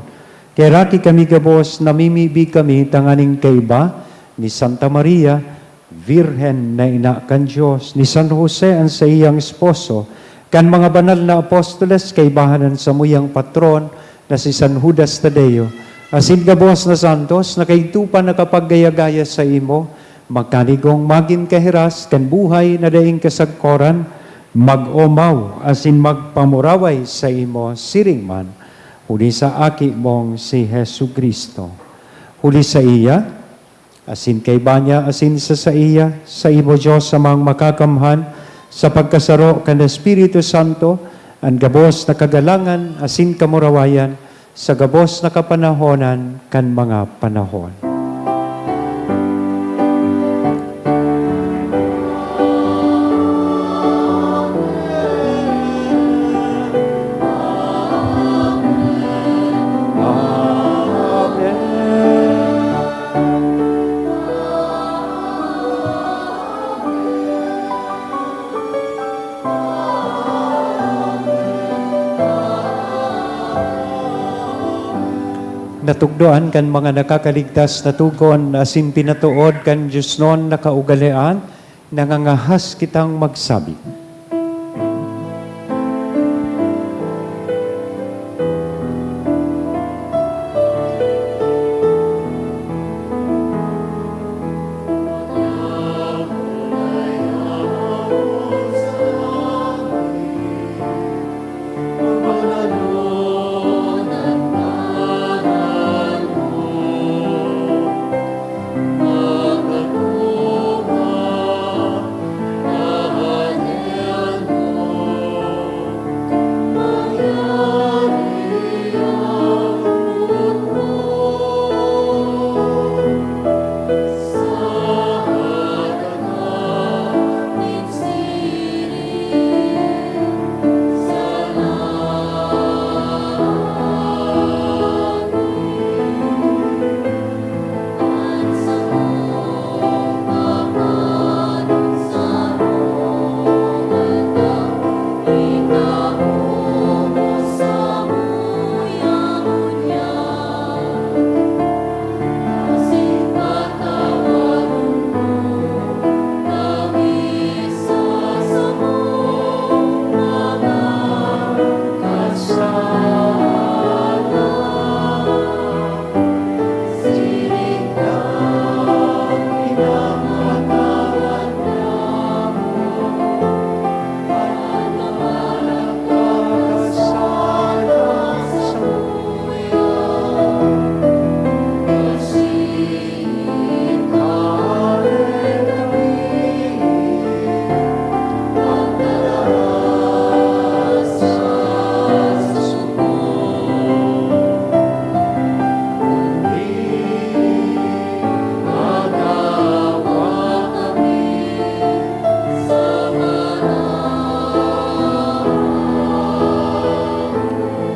Kaheraki kami gabos, namimibi kami tanganing kaiba ni Santa Maria, Birhen na ina kan Dios, ni San Jose an saiyang esposo, kan mga banal na apostoles, kaibahan an samuyang patron na si San Judas Tadeo, asin gabos na santos na kaidto pa nakapaggaya-gaya saimo, magkanigong magin kahiras kan buhay na daing kasagkoran, mag-omaw asin magpamuraway saimo siring man, huli sa Aki mong si Jesu-Cristo. Huli saiya, asin kaiba niya, asin sa saiya, saimo, Dios Amang Makakamhan, sa pagkasaro kan Espiritu Santo, an gabos na kagalangan asin kamurawayan sa gabos na kapanahonan kan mga panahon. Natukdoan kan mga nakakaligtas na togon asin pinatood kan diosnon na kaugalean, nangangahas kitang magsabi.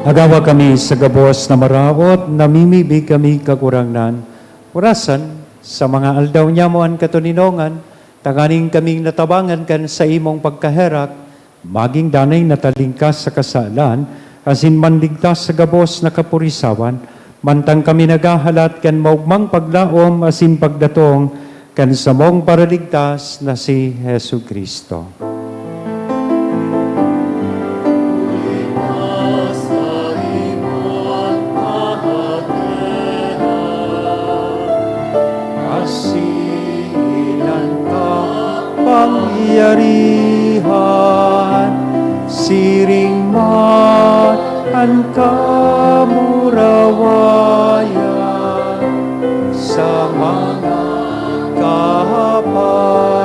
Agawa kami sa gabos na maraot, namimibi kami, Kagurangnan. Orasan, sa mga aldaw niamo an katoninongan, tanganing kaming natabangan kan saimong pagkaherak, magin danay natalingkas sa kasalan, asin manligtas sa gabos na kapurisawan, mantang kami naghahalat kan maogmang paglaom asin pagdatong kan samong Paraligtas na si Jesu-Cristo. Kasilan kapangyarihan, Kamurawayan sa mga kapanahonan.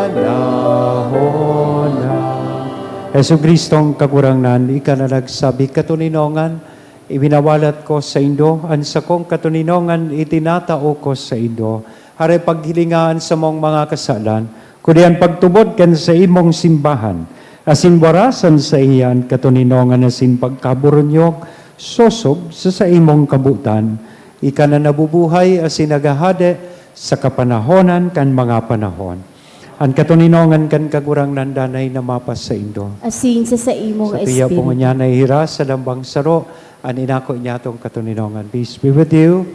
Jesu-Cristong Kagurangnan, ika na nagsabi, "Katoninongan, ibinawalat ko saindo, an sakong katoninongan itinatao ko saindo." Hare, paghilinga an samong mga kasalan, kundi an pagtubod kan saimong simbahan, asin warasan saiya an katoninongan asin pagkaburunyog, sosog sa saimong kabotan. Ika na nabubuhay asin naghahade sa kapanahonan kan mga panahon. An katoninongan kan Kagurangnan danay na mapasaindo. Asin sa saimong Sa tuya po espiritu. Ngunyan na ihira sa lambang saro an inako niyatong katoninongan. Peace be with you.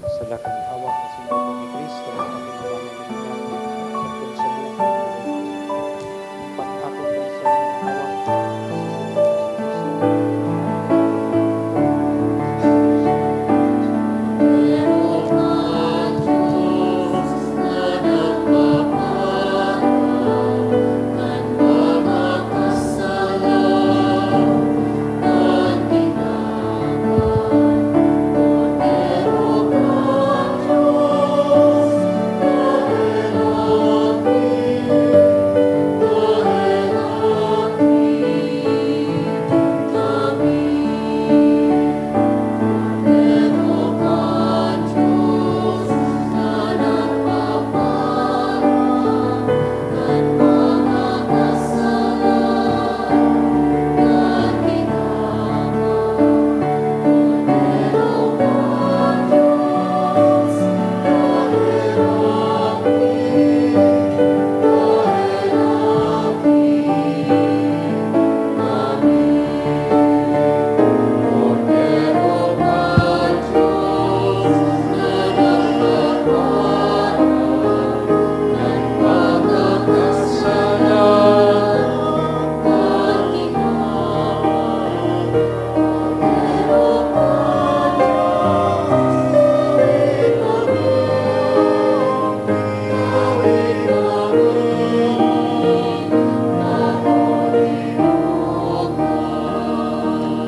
Sa lakang hawak na sinabi ni Cristo, ang kinabangan ng Panginoon, sa pagsabuhay ng Panginoon, pagkapit ng sa hawak.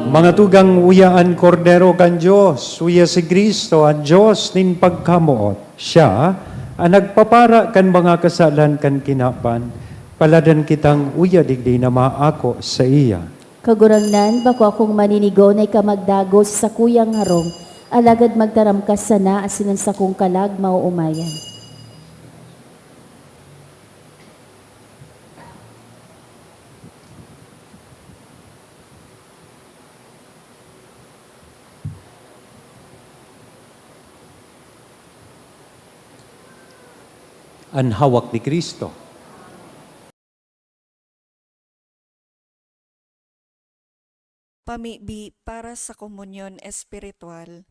Mga tugang, uya an Kordero kan Dios, uya si Cristo, an Dios nin pagkamoot. Siya an nagpapara kan mga kasalan kan kinaban. Paladan kitang uya digdi na maako saiya. Kagurangnan, bako akong maninigo na ika magdagos sa sakuyang harong, alagad magtaram ka sana asin an sakong kalag maoomayan. An hawak ni Cristo. Pamibi para sa komunyon espiritual.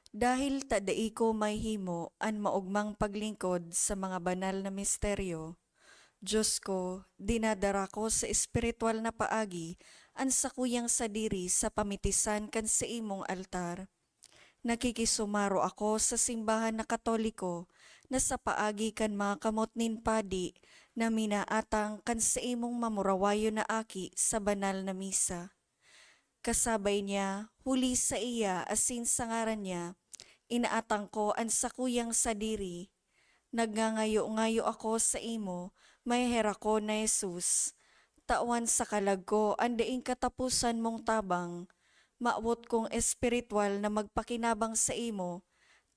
Dahil ta dai ko mahihimo an maogmang paglingkod sa mga banal na misteryo, Dios ko, dinadara ko sa espiritual na paagi an sakuyang sadiri sa pamitisan kan saimong altar. Nakikisumaro ako sa simbahan na Katoliko na sa paagi kan mga kamot nin padi na minaatang kan saimong mamurawayon na aki sa banal na misa. Kasabay niya, huli saiya asin sa ngaran niya, inaatang ko an sakuyang sadiri. Nagngangayo-ngayo ako saimo, maheherakon na Jesus, tawan sa kalag ko an daing kataposan mong tabang. Mawot kong espiritual na magpakinabang saimo,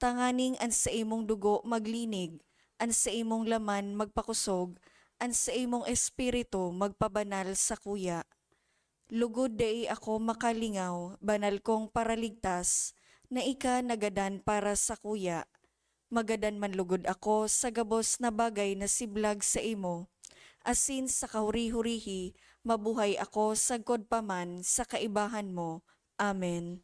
tanganing an saimong dugo maglinig, an saimong laman magpakosog, an saimong espiritu magpabanal sakuya. Lugod dai ako makalingaw, banal kong Paraligtas, na ika nagadan para sakuya. Magadan man lugod ako sa gabos na bagay na siblag saimo, asin sa kahuri-hurihi mabuhay ako sagkod pa man sa kaibahan mo. Amen.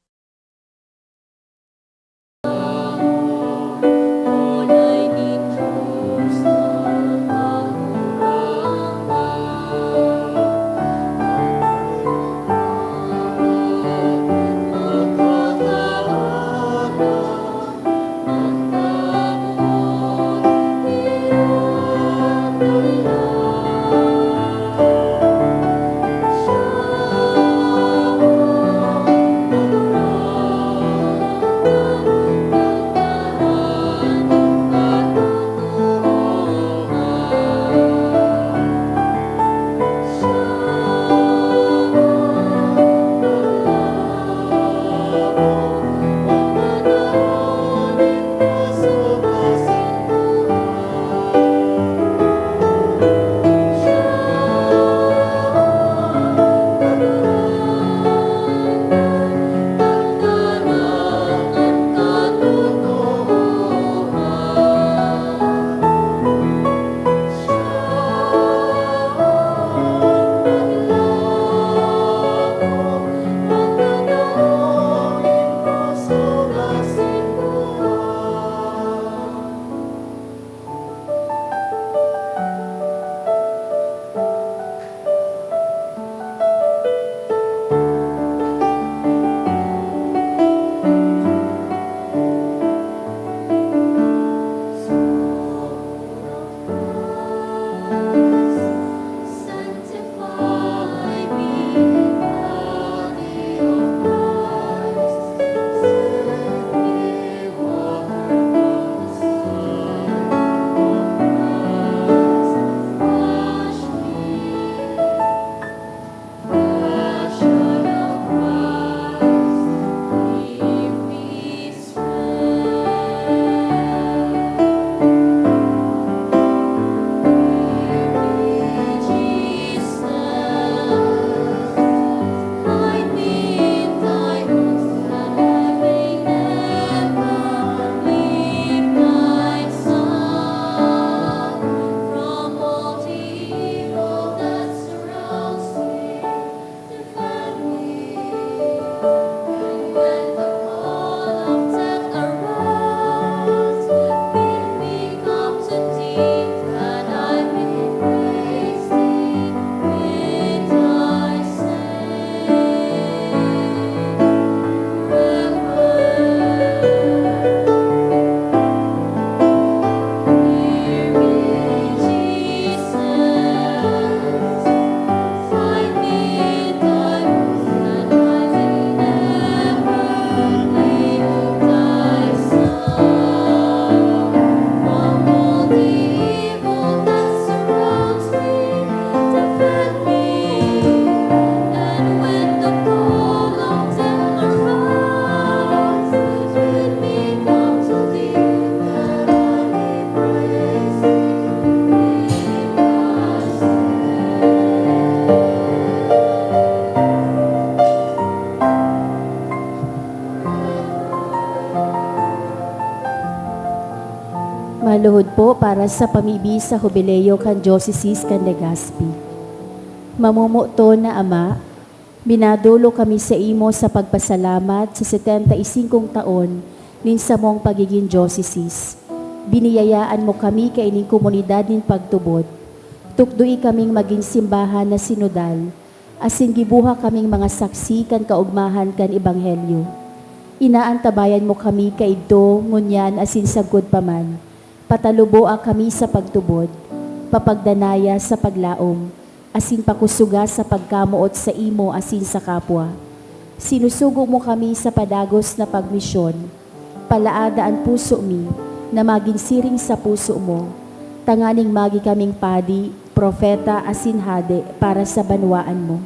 Luhod po para sa pamibi sa Hubileo kan Diocese kan Legazpi. Mamomoton na Ama, minadolo kami sa imo sa pagpasalamat sa setenta y singkong taon nin samong pagigin diocese. Biniyayaan mo kami kaining komunidad nin pagtubod. Tukdoi kaming magin simbahan na sinodal, asin gibuha kaming mga saksi kan kaogmahan kan Ebanghelyo. Inaantabayan mo kami kaidto, ngunyan asin sagkod pa man. Pataluboa kami sa pagtubod, papagdanaya sa paglaom, asin pakusoga sa pagkamoot saimo asin sa kapwa. Sinusugo mo kami sa padagos na pagmisyon. Palaada an puso mi na magin siring sa puso mo, tanganing magi kaming padi, propeta, asin hade para sa banwaan mo.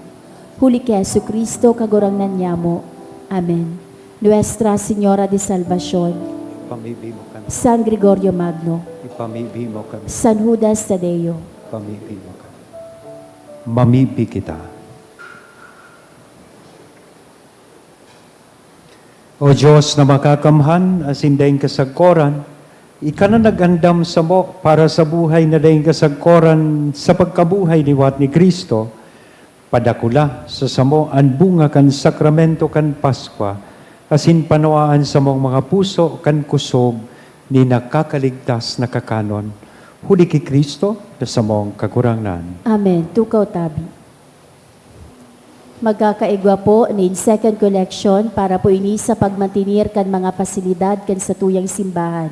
Huli ki Jesu-Cristo, Kagurangnan nyamo. Amen. Nuestra Señora de Salvacion, Pamibi mo kami. San Gregorio Magno, Ipamibi mo kami. San Judas Tadeo, Pamibi mo kami. Mamibi kita. O Diyos na makakamhan, asin daing kasagkoran, ika na nag-andam samo para sa buhay na daing kasagkoran sa pagkabuhay liwat ni Cristo, padakula sa samo an bunga kan sakramento kan Paskwa, asin panawaan samong mga puso kan kusog ni nakakaligtas na kakanon. Huli ki Cristo na samong Kagurangnan. Amen. Tukaw tabi. Magkakaigwa po nin second collection para po ini sa pagmantener kan mga pasilidad kan satuyang simbahan.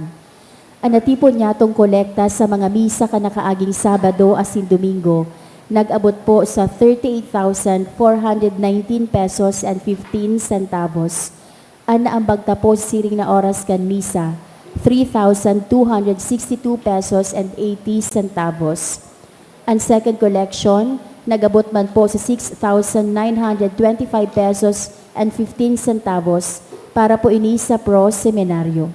An natipon nyatong kolekta sa mga misa kan nakaaging Sabado asin Domingo nag-abot po sa thirty-eight thousand four hundred nineteen pesos and fifteen centavos. An naambag ta po sa siring na oras kan misa, three thousand two hundred sixty-two pesos and eighty centavos. An second collection nag-abot man po sa six thousand nine hundred twenty-five pesos and fifteen centavos para po ini sa Pro Seminario.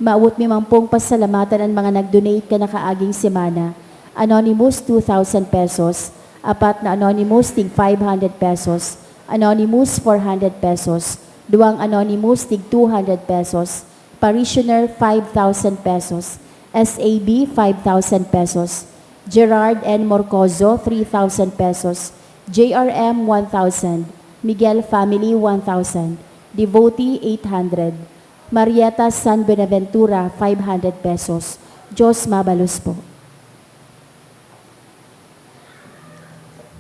Maawot mi man pong pasalamatan an mga nag-donate kan nakaaging semana. Anonymous, two thousand pesos. Apat na anonymous, tig five hundred pesos. Anonymous, four hundred pesos. Duwang anonymous, tig two hundred pesos. Parishioner, five thousand pesos. S A B, five thousand pesos. Gerard N Morcozo, three thousand pesos. J R M, one thousand. Miguel family, one thousand. Devotee, eight hundred. Marieta San Buenaventura, five hundred pesos. Diyos mabalos po.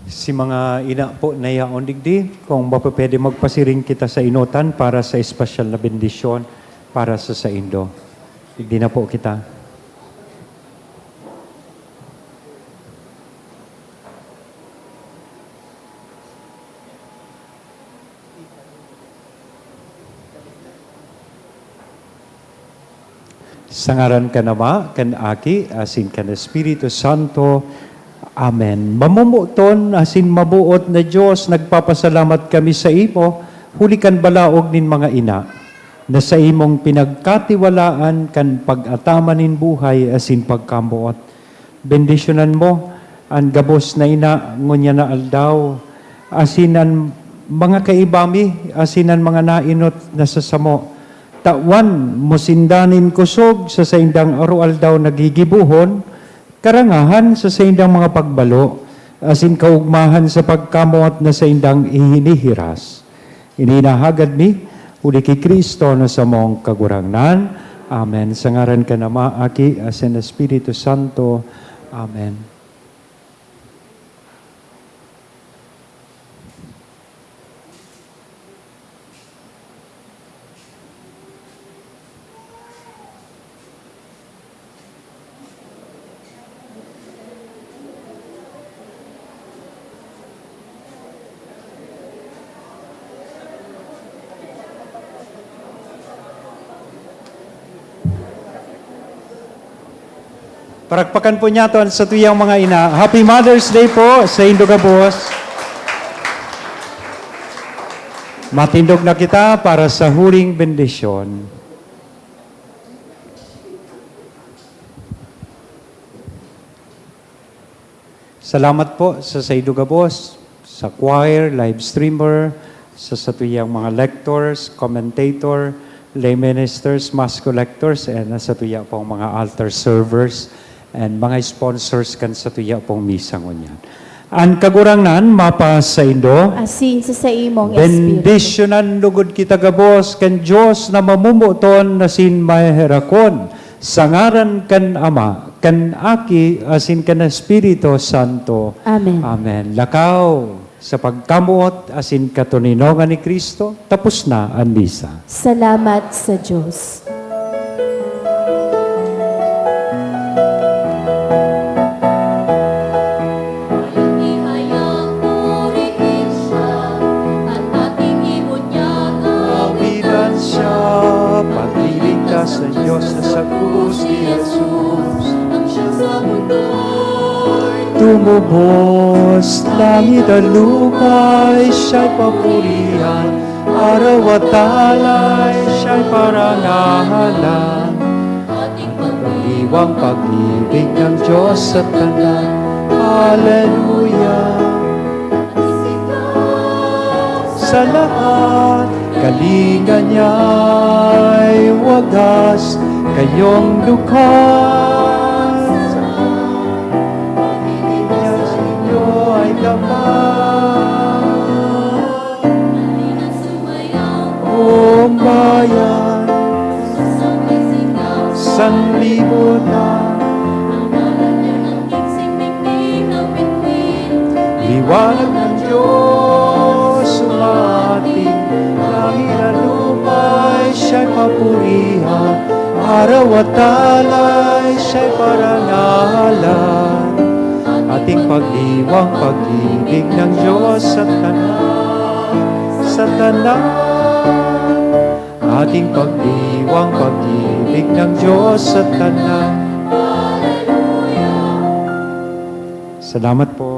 Si mga ina po na yaon digdi, kung mapapwede, magpasiring kita sa enotan para sa espesyal na bendisyon para sa saindo. Digdi na po kita. Sa ngaran kan Ama, kan Aki, asin kan Espiritu Santo. Amen. Mamomoton asin maboot na Dios, nagpapasalamat kami sa imo, huli kan balaog nin mga ina, na saimong pinagkatiwalaan kan pag-ataman nin buhay asin pagkamoot. Bendisyonan mo an gabos na ina ngunyan na aldaw, asin an mga kaiba mi, asin an mga naenot na sa samo. Tawan mo sinda nin kusog sa saindang aroaldaw na gigibohon, karangahan sa saindang mga pagbalo, asin kaogmahan sa pagkamoot na saindang ihinihiras. Ini nahagad mi, huli ki Cristo na samong Kagurangnan. Amen. Sa ngaran kan Ama, Aki, asin Espiritu Santo. Amen. Parakpakan po niyato an satuyang mga ina. Happy Mother's Day po saindo gabos. Matindog na kita para sa huling bendisyon. Salamat po sa saindo gabos, sa choir, live streamer, sa satuyang mga lectors, commentator, lay ministers, mass collectors, and sa tuya pong mga altar servers, and mga sponsors kan sa tuya pong misa ngunyan. An Kagurangnan mapasaindo. Asin sa saimong espiritu. Bendisyonan lugod kita gabos kan Dios na mamumoton asin maherakon, sa ngaran kan Ama, kan Aki, asin kan Espiritu Santo. Amen. Amen. Lakaw, sa pagkamoot asin katoninongan ni Cristo, tapos na an misa. Salamat sa Dios. Kawidan siya, pagliligtas ng Diyos na sa krus ni Jesus. Tumubos langit at lupa, siya'y papurihan. Araw at alay, siya'y parangalan. Pagdiwang pag-ibig ng Diyos sa tanan. Hallelujah. Sa lahat, kalinga niya'y wagas, kayong lukas. Pag-ibig niya sa inyo ay tapat. Buong bayan, sanlibutan. Liwanag ng Diyos umaating, langit at lupa'y siya'y papurihan, araw at alay siya'y parangalan. Ating pagdiwang pag-ibig ng Diyos sa tanan, sa tanan. Ating pagdiwang pag-ibig ng Diyos sa tanan. Salamat po.